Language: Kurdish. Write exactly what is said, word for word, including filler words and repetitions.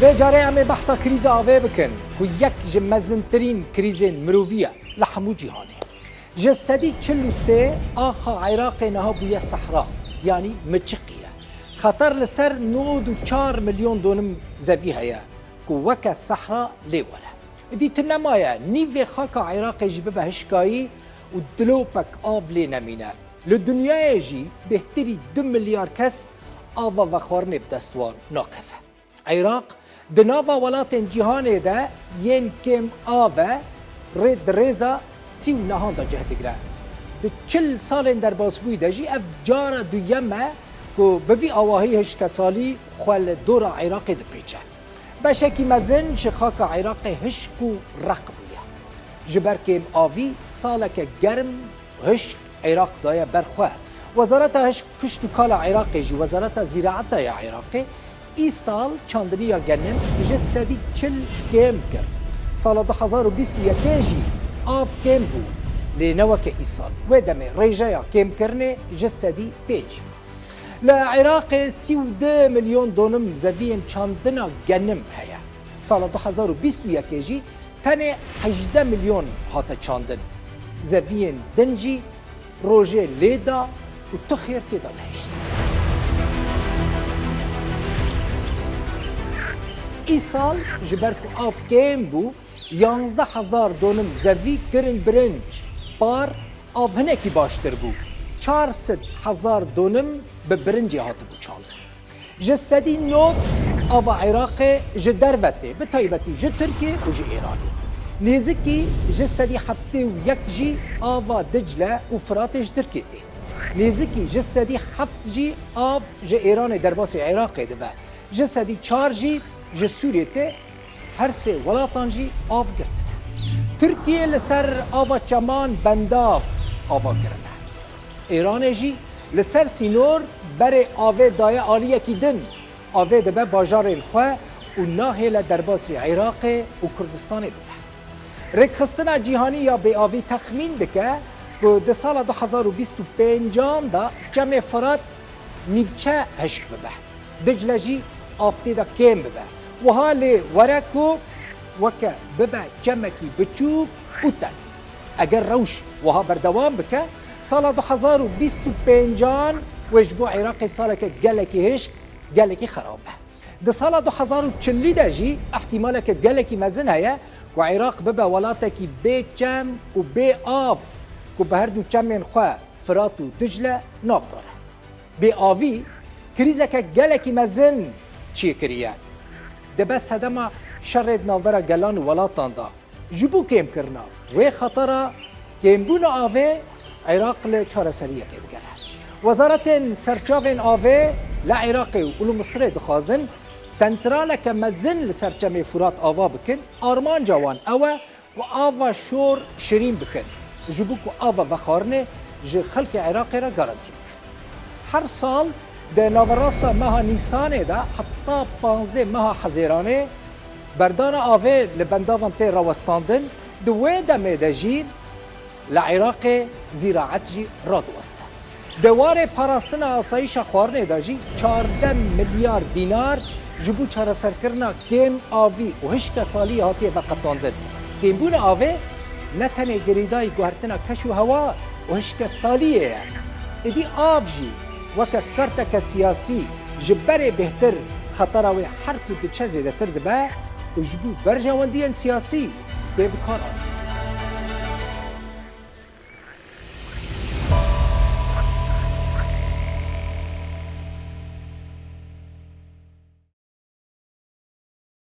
Vê carê em ê behsa krîza avê bikin, ku yek ji mezintirîn krîzên mirovî ye li hemû cîhanê. Ji sedî çil û sê axa Iraqê niha bûye sehra, yanî miçiqî ye. Xeter li ser nod û çar milyon donim zevî heye, ku weke sehra lê were. Îdî tu nemaye, nîvê xaka Iraqê jî bibe hişkayî û dilopek av lê nemîne. Li dinyayê jî bêhtirî du milyar kes ava vexwarinê bi dest wan nakeve. Iraq di nava welatên cîhanê de yên kêm av e, rê di rêza sî û nehan de cih digire. Di çil salên derbasbûyî de jî ev cara duyem e ku bi vî awahî hişkesalî xwe li dora Iraqê dipêçe. Beşekî mezin ji xaka Iraqê hişk û req bûye. Ji ber kêm avî saleke germ hişk Iraq daye ber xwe. Wezareta Hişk, Kuşt û Kala Iraqê jî, Wezareta Zîraeta ya Iraqê, îsal çandiniya genim ji sedî çil kêm kir. Sala du hezar û bîst û yekê jî av kêm bû, lê ne weke îsal. Wê demê rêjeya kêmkirinê ji sedî pênc. Li Iraqê sî û du milyon donim zeviyên çandina genim heye. Sala du hezar û bîst û yekê jî tenê hejdeh milyon hate çandin. Zeviyên din jî rojê lê da û tu xêr tê de nehişt. Îsal ji ber ku av kêm bû, yanzdeh hezar donim zevî kirin birinc, par, av hinekî baştir bû. Çar sed hezar donim bi birincê hatibû çandin. Ji sedî nod ava Iraqê ji derve tê, bi taybetî ji Tirkiyê û ji Îranê. Nêzikî ji sedî heftê û yek jî ava Dicle û Firatê ji Tirkiyê tê. Nêzikî ji sedî heft jî av ji Îranê derbasî Iraqê dibe. Ji sedî çar jî ji Sûriyê tê, her sê welatan jî av girtine. Tirkiye li ser ava çeman bendav ava kirine. Îranê jî li ser sînor berê avê daye aliyekî din. Avê dibe bajarên xwe û nahêle derbasî Iraqê û Kurdistanê bibe. Rêkxistina Cîhanî ya Bêavî texmîn dike ku di sala du hezar û bîst û pêncan de çemê Firat nîvçe hişk bibe. Dicle jî av tê de kêm bibe. Wiha lê were ku weke bibe çemekî biçûk û teng. Eger rewş wiha berdewam bike, sala du hezar û bîst û pêncan wê ji bo Iraqê saleke gelekî hişk, gelekî xerab be. Di sala du hezar û çilî de jî îhtîmaleke gelekî mezin heye ku Iraq bibe welatekî bê çem û bê av ku bi her du çemên xwe Firat û Dicle navdar e. Bêavî krîzeke gelekî mezin çêkiriye. Dibe sedema şerê di navbera gelan û welatan de. Ji bo kêmkirina wê xetera kêmbûna avê, Iraq li çareseriyekê digere. Wezaretên serçavên avê li Iraqê û li Misirê dixwazin sentraleke mezin li ser çemê Furat ava bikin. Armanca wan ew e ku ava şor şirîn bikin, ji bo ku ava vexwarinê ji xelkê Iraqê re garantî bikin. Her sal di naverasta meha Nîsanê de heta panzdeh meha Hezêranê berdana avê li bendavan tê rawestandin, di wê demê de jî li Iraqê zîraet jî radiweste. Di warê parastina asayîşa xwarinê de jî çardeh milyar dînar ji bo çareserkirina kêm avî û hişkesaliyê hatiye veqetandin. Kêmbûna avê ne tenê girêdayî guhertina keş û hewa û hişkesaliyê ye. Êdî av jî weke karteke siyasî ji berê bêhtir xetera wê her ku diçe zêdetir dibe û ji bo berjewendiyên siyasî tê bikaranîn.